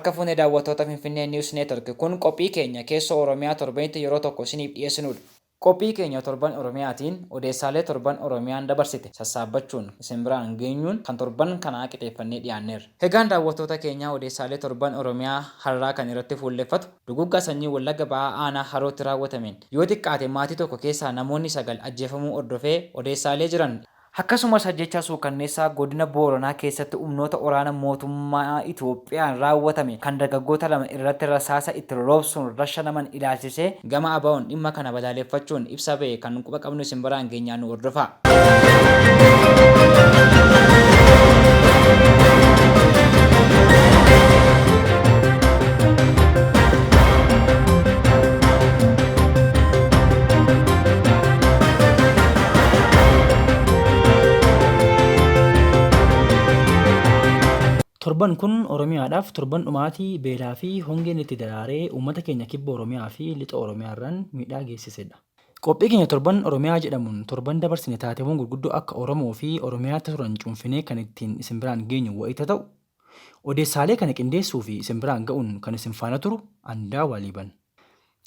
Harka fuune daawwattoota Finfinnee News Network kun qophii keenya keessoo Oromiyaa torbanitti yeroo tokko isiniif dhiyeessinudha. Qophii keenya torban Oromiyaatiin odeessaalee torban Oromiyaan dabarsite sassaabbachuun isin biraan geenyuun kan torban kanaa qixeeffannee dhiyaanneerra. Egaan daawwattoota keenyaa odeessaalee torban Oromiyaa har'aa kan irratti fuulleffatu duguggaa sanyii Wallagga Bahaa Aanaa Harootti raawwatameen yoo xiqqaate maatii tokko keessaa namoonni 9 ajjeefamuu hordofee odeessaalee jiran, akkasumas ajjeechaa suukanneessaa Godina Booranaa keessatti humnoota oraana mootummaa Itoophiyaan raawwatame kan dargaggoota 2 irratti rasaasa itti roobsuun rashanaman ilaalchisee gama ABOn dhimma kana balaaleffachuun ibsa bahe kan quba qabnu isin biraan geenyaa nu hordofaa. Torban kun Oromiyaadhaaf torban dhumaatii beelaa fi hongeen itti daraaree uummata keenya Kibba Oromiyaa fi Lixa Oromiyaarran miidhaa geessisedha. Qophii keenya Torban Oromiyaa jedhamuun torban dabarsine taateewwan gurguddoo akka Oromoo fi Oromiyaatti turan cuunfinee kan ittiin isin biraan geenyu wayita ta'u, odeessaalee kana qindeessuu fi isin biraan ga'uun kan isin faana turu an Daawaa Liiban.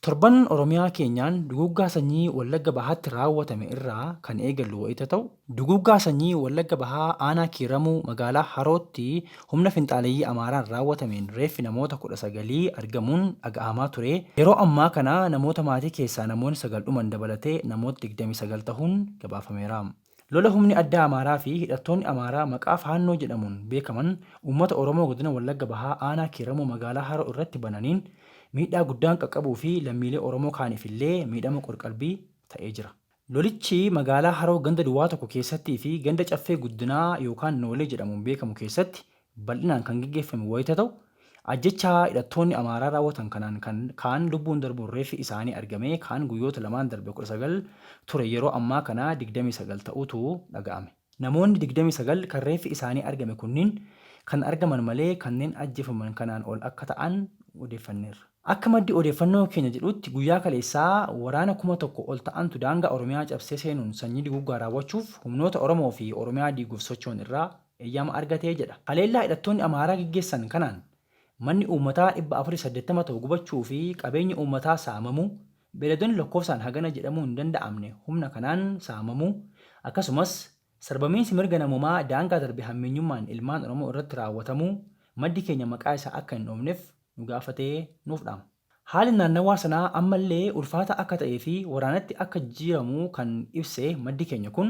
Torban Oromiyaa keenyaan duguuggaa sanyii Wallagga Bahaatti raawwatame irraa kan eegallu wayita ta'u, Duguuggaa sanyii Wallagga Bahaa aanaa Kiiramuu magaalaa Harootti humna finxaaleyyii Amaaraan raawwatameen reeffi namoota 19 argamuun dhaga'amaa ture, yeroo ammaa kana namoota maatii keessaa namoonni 9 dhuman dabalatee namoota 29 tahuun gabaafameera. Lola humni addaa Amaaraa fi hidhattoonni Amaaraa maqaa Faannoo jedhamuun beekaman uummata Oromoo godina Wallagga Bahaa aanaa Kiiramuu magaalaa Haroo irratti bananiin miidhaa guddaan qaqqabuu fi lammiilee Oromoo kaaniif illee miidhama qorqalbii ta'ee jira. Lolichi magaalaa Haroo ganda duwwaa 1 keessattii fi ganda Caffee Guddinaa yookaan Noolee jedhamuun beekamu keessatti bal'inaan kan geggeeffame wayita ta'u, ajjechaa hidhattoonni Amaaraa raawwatan kanaan kan kaan lubbuun darbuun reeffi isaanii argamee kaan guyyoota lamaan darbe 19 ture yeroo ammaa kana 29 ta'uutu dhaga'ame. Namoonni 29 kan reeffi isaanii argame kunniin kan argaman malee kanneen ajjeefaman kanaan ol akka ta'an odeeffanneerra. Akka maddi odeeffannoo keenya jedhutti guyyaa kaleessaa waraana 1000 ol ta'antu daangaa Oromiyaa cabsee seenuun sanyii duguuggaa raawwachuuf humnoota Oromoo fi Oromiyaa diiguuf socho'an irraa eeyyama argate jedha. Haleellaa hidhattoonni Amaaraa geggeessan kanaan manni uummataa 480 ta'u gubachuu fi qabeenyi uummataa saamamuu, beeyladoonni lakkoofsaan hagana jedhamuu hin danda'amne humna kanaan saamamuu, akkasumas sarbamiinsi mirga namoomaa daangaa darbe hammeenyummaan ilmaan Oromoo irratti raawwatamuu maddi keenya maqaa isaa akka hin dhoofnef nu gaafate nuuf dhaama. Haalli naannawaa sanaa ammallee ulfaataa akka ta'ee fi waraanatti akka jijjiiramuu kan ibse maddi keenya kun,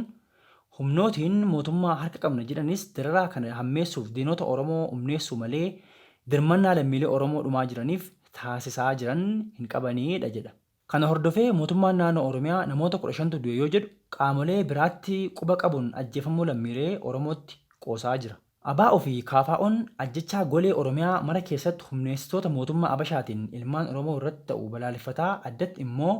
humnootiin mootummaa harka qabna jedhanis dararaa kana hammeessuuf diinota Oromoo humneessuu malee dirmannaa lammiilee Oromoo dhumaa jiraniif taasisaa jiran hin qabanii dha jedha. Kana hordofee mootummaan naannoo Oromiyaa namoota 15tu du'e yoo jedhu qaamolee biraatti quba qabuun ajjeefamuu lammiilee Oromootti qoosaa jira. ABO fi KFOn ajjechaa golee Oromiyaa mara keessatti humneessitoota mootummaa Abashaatiin ilmaan Oromoo irratti ta'u balaaleffataa addatti immoo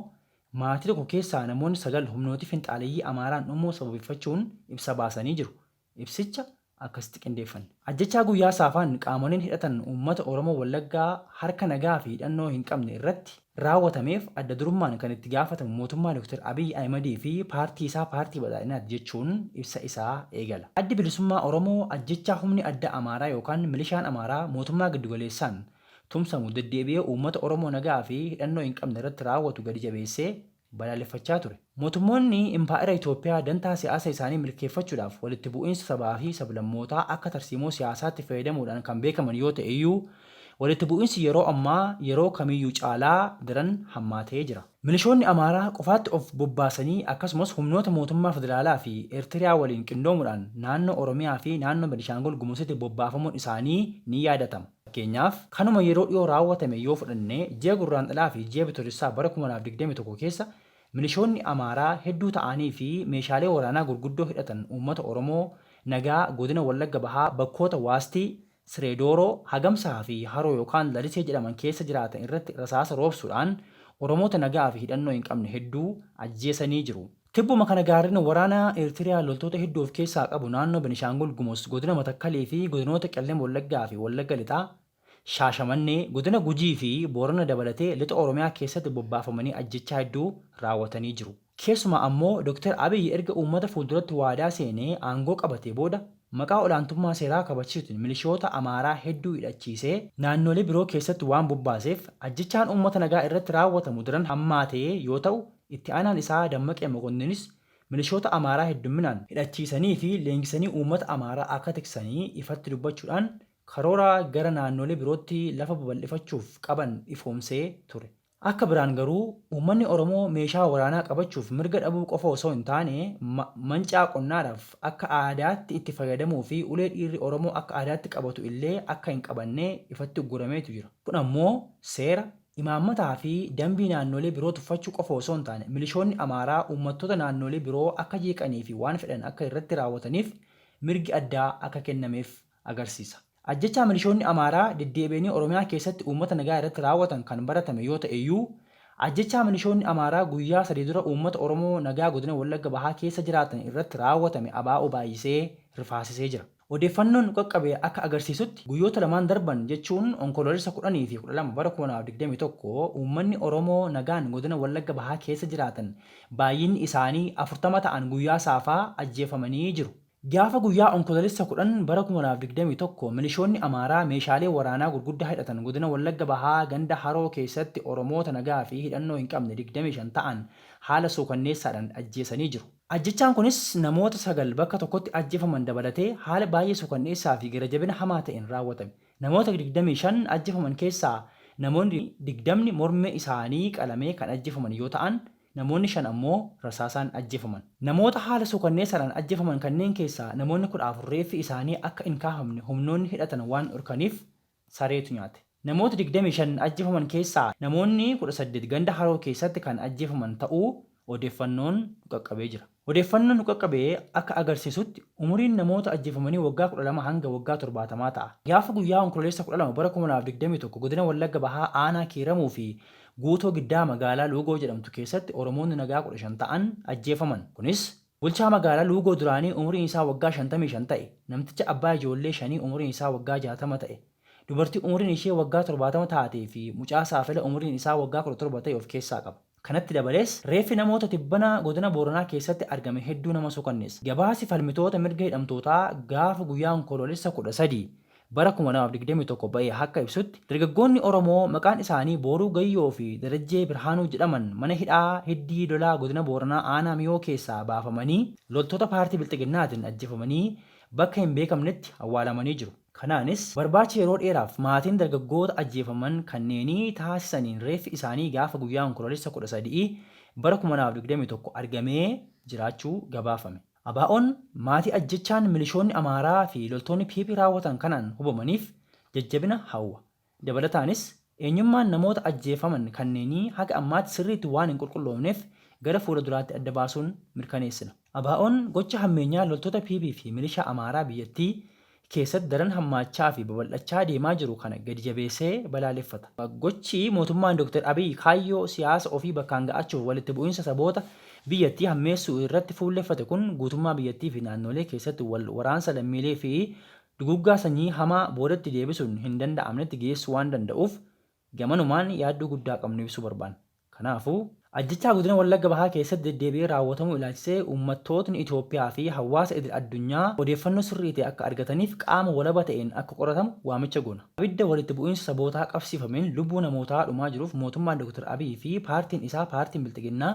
maatii tokko keessaa namoonni 9 humnootii finxaaleyyii Amaaraan dhumuu sababeeffachuun ibsa baasanii jiru. Ibsicha akkasitti qindeeffanne. Ajjechaa guyyaa saafaan qaamoleen hidhatan uummata Oromoo Wallaggaa harka nagaa fi hidhannoo hin qabne irratti raawwatameef adda durummaan kan itti gaafatamu mootummaa Dr. Abiy Ahimadii fi paartii isaa Paartii Badhaadhinaati jechuun ibsa isaa eegala. Addi Bilisummaa Oromoo ajjechaa humni addaa Amaaraa yookaan milishaan Amaaraa mootummaa giddugaleessaan tumsamu deddeebi'ee uummata Oromoo nagaa fi hidhannoo hin qabne irratti raawwatu gadi jabeessee balaaleffachaa ture. Mootummoonni impaa'era Itoophiyaa dantaa siyaasa isaanii milkeeffachuudhaaf walitti bu'iinsa sabaa fi sablammootaa akka tarsiimoo siyaasaatti fayyadamuudhaan kan beekaman yoo ta'eyyuu, walitti bu'iinsi yeroo ammaa yeroo kamiyyuu caalaa daran hammaatee jira. Milishoonni Amaaraa qofaatti of bobbaasanii akkasumas humnoota mootummaa federaalaa fi Eertiriyaa waliin qindoomuudhaan naannoo Oromiyaa fi naannoo Benishaangul Gumuzitti bobbaafamuun isaanii ni yaadatama. Fakkeenyaaf, kanuma yeroo dhiyoo raawwatame yoo fudhanne, ji'a Gurraandhalaa fi ji'a Bitootessaa bara 2021 keessa milishoonni Amaaraa hedduu ta'anii fi meeshaalee waraanaa gurguddoo hidhatan uummata Oromoo nagaa godina Wallagga Bahaa bakkoota Waastii, Siree Dooroo, Hagamsaa fi Haroo yookaan Lalisee jedhaman keessa jiraatan irratti rasaasa roobsuudhaan Oromoota nagaa fi hidhannoo hin qabne hedduu ajjeesanii jiru. Tibbuma kana gaarreen waraana Eertiriyaa loltoota hedduu of keessaa qabu naannoo Benishaangul Gumuz godina Matakkalii fi godinoota Qellem Wallaggaa fi Wallagga Lixaa, Shaashamannee, godina Gujii fi Boorana dabalatee Lixa Oromiyaa keessatti bobbaafamanii ajjeechaa hedduu raawwatanii jiru. Keessumaa ammoo Dr. Abiy erga uummata fuulduratti waadaa seenee aangoo qabatee booda maqaa olaantummaa seeraa kabachiisuutiin milishoota Amaaraa hedduu hidhachiisee naannolee biroo keessatti waan bobbaaseef ajjechaan uummata nagaa irratti raawwatamu daran hammaatee yoo ta'u, itti aanaan isaa Dammaqee Mokonninis milishoota Amaaraa heddumminaan hidhachiisanii fi leenjisanii uummata Amaaraa akka tiksanii ifatti dubbachuudhaan karoora gara naannolee birootti lafa babal'ifachuuf qaban ifoomsee ture. Akka biraan garuu uummanni Oromoo meeshaa waraanaa qabachuuf mirga dhabuu qofa osoo hin taane mancaa qonnaadhaaf akka aadaatti itti fayyadamuu fi ulee dhiirri Oromoo akka aadaatti qabatu illee akka hin qabanne ifatti uggurameetu jira. Kun ammoo seera, imaammataa fi dambii naannolee biroo tuffachuu qofa osoo hin taane milishoonni Amaaraa uummattoota naannolee biroo akka jeeqanii fi waan fedhan akka irratti raawwataniif mirgi addaa akka kennameef agarsiisa. Ajjechaa milishoonni Amaaraa deddeebi'anii Oromiyaa keessatti uummata nagaa irratti raawwatan kan baratame yoo ta'eyyuu, ajjechaa milishoonni Amaaraa guyyaa 3 dura uummata Oromoo nagaa Godina Wallagga Bahaa keessa jiraatan irratti raawwatame ABO baay'isee rifaasisee jira. Odeeffannoon nu qaqqabe akka agarsiisutti, guyyoota lamaan darban jechuun Onkoloolessa 10 fi 12 bara 2021 uummanni Oromoo nagaan Godina Wallagga Bahaa keessa jiraatan baay'inni isaanii 40 ta'an guyyaa saafaa ajjeefamanii jiru. Gaafa guyyaa Onkoloolessa 10 bara 2021 milishoonni Amaaraa meeshaalee waraanaa gurguddaa hidhatan Godina Wallagga Bahaa ganda Haroo keessatti Oromoota nagaa fi hidhannoo hin qabne 25 ta'an haala suukanneessaadhaan ajjeesanii jiru. Ajjechaan kunis namoota 9 bakka tokkotti ajjefaman dabalatee haala baay'ee suukanneessaa fi gara jabina hamaa ta'een raawwatame. Namoota 25 ajjefaman keessaa namoonni 20ni mormi isaanii qalamee kan ajjefaman yoo ta'an, Namoonni 5 ammoo rasaasaan ajjeefaman. Namoota haala suukanneessaadhaan ajjeefaman kanneen keessaa namoonni 14 reeffi isaanii akka hin kaafamne humnoonni hidhatan waan dhorkaniif sareetu nyaate. Namoota 25 ajjeefaman keessaa namoonni 18 ganda Haroo keessatti kan ajjeefaman ta'uu odeeffannoon nu qaqqabee jira. Odeeffannoon nu qaqqabe akka agarsiisutti umuriin namoota ajjeefamanii waggaa 12 hanga waggaa 70 ta'a. Gaafa guyyaa Onkololeessa 12 bara 2021 Godina Wallagga Bahaa Aanaa Kiiramuu fi Guutoo Giddaa magaalaa Luugoo jedhamtu keessatti Oromoonni nagaa 15 ta'an ajjeefaman. Kunis bulchaa magaalaa Luugoo duraanii umuriin isaa waggaa 55 ta'e, namticha abbaa ijoollee shanii umuriin isaa waggaa 60 ta'e, dubartii umuriin ishee waggaa 70 taatee fi mucaa saafela umuriin isaa waggaa 17 ta'e of keessaa qaba. Kanatti dabalees, reeffi namoota tibbana Godina Booranaa keessatti argame hedduu nama sukanneessa. Gabaasi falmitoota mirga hidhamtootaa gaafa guyyaa Onkoloolessa 13 bara 2021 ba'e akka ibsutti, dargaggoonni Oromoo maqaan isaanii Booruu Gayyoo fi Darajjee Birhaanuu jedhaman mana hidhaa Hiddii Lolaa Godina Booranaa Aanaa Miyoo keessaa baafamanii loltoota paartii Bilxiginnaatiin ajjeefamanii bakka hin beekamnetti awwaalamanii jiru. Kanaanis, barbaacha yeroo dheeraaf maatiin dargaggoota ajjeefaman kanneenii taasisaniin reeffi isaanii gaafa guyyaa Onkoloolessa 13 bara 2021 argamee jiraachuu gabaafame. ABOn maatii ajjechaan milishoonni Amaaraa fi loltoonni PP raawwatan kanaan hubamaniif jajjabina hawwa. Dabalataanis, eenyummaan namoota ajjeefaman kanneenii haga ammaatti sirriitti waan hin qulqulloofneef gara fuula duraatti adda baasuun mirkaneessina. ABOn gocha hammeenyaa loltoota PP fi milishaa Amaaraa biyyattii keessatti daran hammaachaa fi babal'achaa deemaa jiru kana gadi jabeessee balaaleffata. Gochi mootummaan Dr. Abiy kaayyoo siyaasa ofii bakkaan ga'achuuf walitti bu'insa saboota biyyattii hammeessuu irratti fuulleffate kun guutummaa biyyattii fi naannoolee keessatti wal waraansa lammiilee fi duguuggaa sanyii hamaa boodatti deebisuun hin danda'amnetti geessuu waan danda'uuf gamanumaan yaaddoo guddaa qabnu ibsuu barbaanna. Kanaafuu, ajjechaa Godina Wallagga Bahaa keessatti deddeebi'ee raawwatamuu ilaalchisee uummattootni Itoophiyaa fi hawaasa idil-addunyaa odeeffannoo sirrii ta'e akka argataniif qaama walaba ta'een akka qoratamu waamicha goona. Abidda walitti bu'iinsa sabootaa qabsiifameen lubbuu namootaa dhumaa jiruuf mootummaan Dr. Abiy fi paartiin isaa Paartiin Bilxiginnaa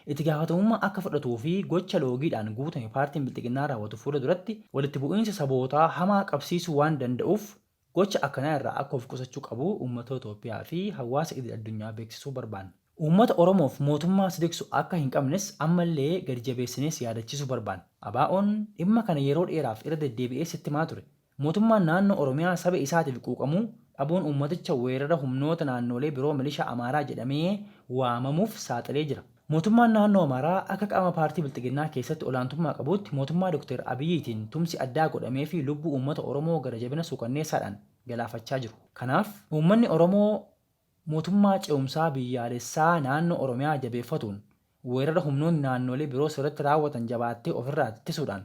itti gaafatamummaa akka fudhatuu fi gocha loogiidhaan guutame paartiin Bilxiginnaa raawwatu fuula duratti walitti bu'iinsa sabootaa hamaa qabsiisuu waan danda'uuf gocha akkanaa irraa akka of qusachuu qabu uummattoota Itoophiyaa fi hawaasa idil addunyaa beeksisuu barbaanna. Uummata Oromoof mootummaa sidiksu akka hin qabnes ammallee gadi jabeessinee si yaadachiisuu barbaanna. ABOn dhimma kana yeroo dheeraaf irra deddeebi'ee sitti himaa ture. Mootummaan naannoo Oromiyaa saba isaatiif quuqamuu dhabuun uummaticha weerara humnoota naannoolee biroo milishaa Amaaraa jedhamee waamamuuf saaxilee jira. Mootummaan naannoo Amaaraa akka qaama paartii Bilxiginnaa keessatti olaantummaa qabuutti mootummaa Dr. Abiyiitiin tumsi addaa godhameefii lubbuu uummata Oromoo gara jabina suukanneessaadhaan galaafachaa jiru. Kanaaf, uummanni Oromoo mootummaa ce'umsaa biyyaalessaa naannoo Oromiyaa jabeeffatuun weerara humnoonni naannoolee biroo sirratti raawwatan jabaattee ofirraa ittisuudhaan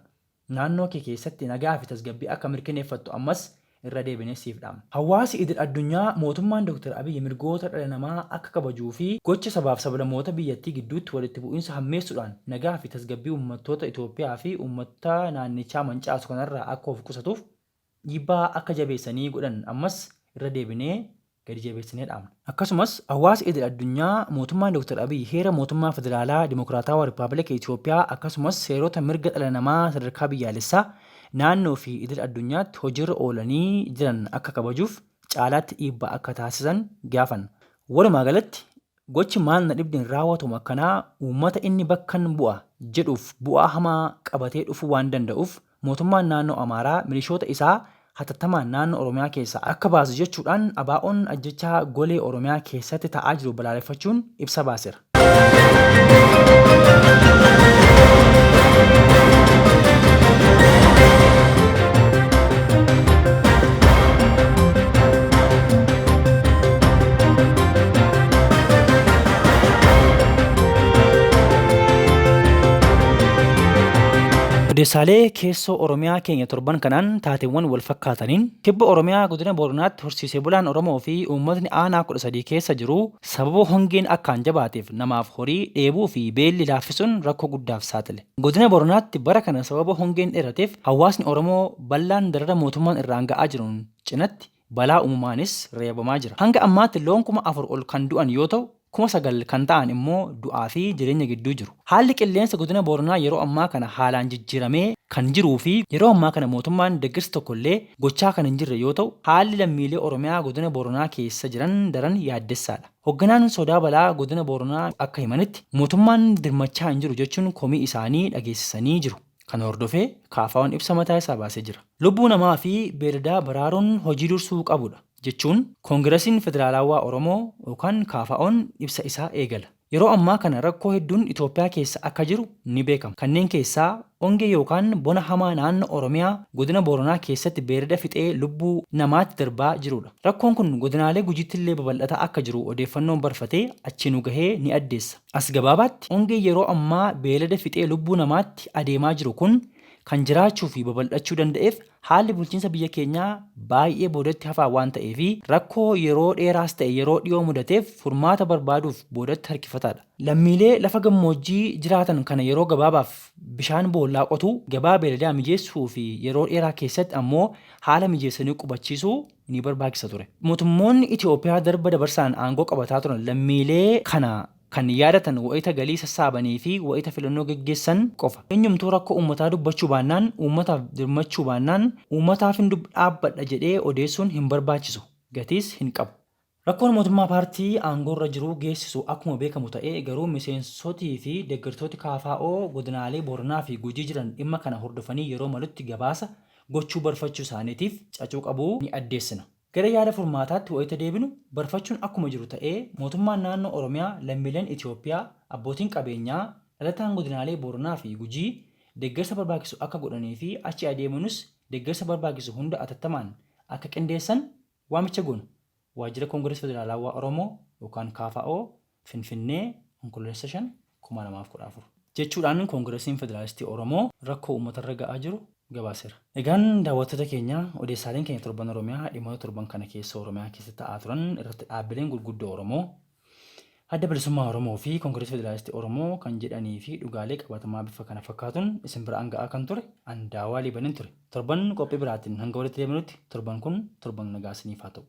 naannoo kee keessatti nagaa fi tasgabbii akka mirkaneeffattu ammas irra deebinee siif dhaamna. Hawaasi idil addunyaa mootummaan Dr. Abiyyi mirgoota dhala namaa akka kabajuu fi gocha sabaaf sablammoota biyyattii gidduutti walitti bu'iinsa hammeessuudhaan nagaa fi tasgabbii uummattoota Itoophiyaa fi uummata naannichaa mancaasu kanarraa akka of qusatuuf dhiibbaa akka jabeessanii godhan ammas irra deebinee gadi jabeessinee dhaamna. Akkasumas hawaasi idil addunyaa mootummaan Dr. Abiyyi heera mootummaa Federaalaa Dimokiraataawaa Rippaabilika Itoophiyaa akkasumas seerota mirga dhala namaa sadarkaa biyyaalessaa, naannoo fi idil addunyaatti hojiirra oolanii jiran akka kabajuuf caalaatti dhiibbaa akka taasisan gaafanna. Walumaa galatti gochi maal na dhibdeen raawwatamu akkanaa uummata inni bakkan bu'a jedhuuf bu'aa hamaa qabatee dhufuu waan danda'uuf mootummaan naannoo Amaaraa milishoota isaa hatattamaan naannoo Oromiyaa keessaa akka baasu jechuudhaan ABOn ajjechaa golee Oromiyaa keessatti ta'aa jiru balaaleffachuun ibsa baasera. Odeessaalee keessoo Oromiyaa keenya torban kanaan taateewwan wal fakkaataniin kibba Oromiyaa godina Booranaatti horsiisee bulaan Oromoo fi uummatni aanaa 13 keessa jiru sababa hongeen akkaan jabaateef namaaf horii dheebuu fi beelli laaffisuun rakkoo guddaaf saaxile. Godina Booranaatti bara kana sababa hongeen dheerateef hawaasni Oromoo bal'aan darara mootummaan irraan ga'aa jiruun cinatti balaa uumamaanis reebamaa jira. Hanga ammaatti loon 4,000 ol kan du'an yoo ta'u, 9,000 kan ta'an immoo du'aa fi jireenya gidduu jiru. Haalli qilleensa godina Booranaa yeroo ammaa kana haalaan jijjiiramee kan jiruu fi yeroo ammaa kana mootummaan deggersa tokkollee gochaa kan hin jirre yoo ta'u, haalli lammiilee Oromiyaa godina Booranaa keessa jiran daran yaaddessaadha. Hogganaan sodaa balaa godina Booranaa akka himanitti, mootummaan dirmachaa hin jiru jechuun komii isaanii dhageessisanii jiru. Kana hordofee KFOn ibsa mataa isaa baasee jira. Lubbuu namaa fi beeyladaa baraaruun hojii dursuu qabudha jechuun Koongirasiin Federaalaawaa Oromoo yookaan KFOn ibsa isaa eegala. Yeroo ammaa kana rakkoo hedduun Itoophiyaa keessa akka jiru ni beekama. Kanneen keessaa ongee yookaan bona hamaa naannoo Oromiyaa godina Booranaa keessatti beeylada fixee lubbuu namaatti darbaa jirudha. Rakkoon kun godinaalee Gujiittillee babal'ataa akka jiru odeeffannoon barfatee achii nu gahee ni addeessa. As gabaabaatti, ongeen yeroo ammaa beeylada fixee lubbuu namaatti adeemaa jiru kun kan jiraachuu fi babal'achuu danda'eef haalli bulchiinsa biyya keenyaa baay'ee boodatti hafaa waan ta'ee fi rakkoo yeroo dheeraas ta'e yeroo dhiyoo mudateef furmaata barbaaduuf boodatti harkifataadha. Lammiilee lafa gammoojjii jiraatan kana yeroo gabaabaaf bishaan boollaa qotuu, gabaa beeyladaa mijeessuu fi yeroo dheeraa keessatti ammoo haala mijeessanii qubachiisuu ni barbaachisa ture. Mootummoonni Itiyoophiyaa darba dabarsaan aangoo qabataa turan lammiilee kana kan yaadatan wayita galii sassaabanii fi wayita filannoo geggeessan qofa. Eenyumtuu rakkoo uummataa dubbachuu baannaan, uummataaf dirmachuu baannaan, uummataafin dhaabbadha jedhee odeessuun hin barbaachisu, gatiis hin qabu. Rakkoon mootummaa paartii aangoorra jiru geessisu akkuma beekamu ta'ee garuu miseensotii fi deggertooti KFO godinaalee Booranaa fi Gujii jiran dhimma kana hordofanii yeroo malutti gabaasa gochuu barfachuu isaaniitiif cacuu qabuu ni addeessina. Gara yaada furmaataatti wayita deebinu barfachuun akkuma jiru ta'ee mootummaan naannoo Oromiyaa lammiileen Itiyoophiyaa, abbootiin qabeenyaa, dhalataan godinaalee Booranaa fi Gujii deggersa barbaachisu akka godhanii fi achi adeemuunis deggersa barbaachisu hunda atattamaan akka qindeessan waamicha goona. Waajjira Koongiresa Federaalaawaa Oromoo yookaan KFO, Finfinnee, Onkoloolessa 5, 2014. Jechuudhaan Koongiresiin Federaalistii Oromoo rakkoo uummatarra ga'aa jiru gabaasera. Egaan daawwattoota keenya odeessaaleen keenya torban Oromiyaa dhimmoota torban kana keessa Oromiyaa keessa ta'aa turan irratti dhaabbileen gurguddoo Oromoo Adda Bilisummaa Oromoo fi Koongiresi Federaalistii Oromoo kan jedhanii fi dhugaalee qabatamaa bifa kana fakkaatuun isin biraan ga'aa kan ture an Daawaa Liibanin ture. Torban qophii biraatiin hanga walitti deebinutti torban kun torban nagaa isiniif haa ta'u.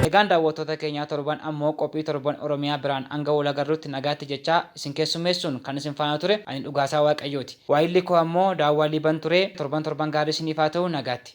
Egaan daawwattoota keenyaa torban ammoo qophii torban Oromiyaa biraan hanga wal agarrutti nagaatti jechaa isin keessummeessuun kan isin faana ture ani Dhugaasaa Waaqayyooti. Waayilli koo ammoo Daawwaa Liiban ture. Torban torban gaarii isiniif haa ta'u nagaatti.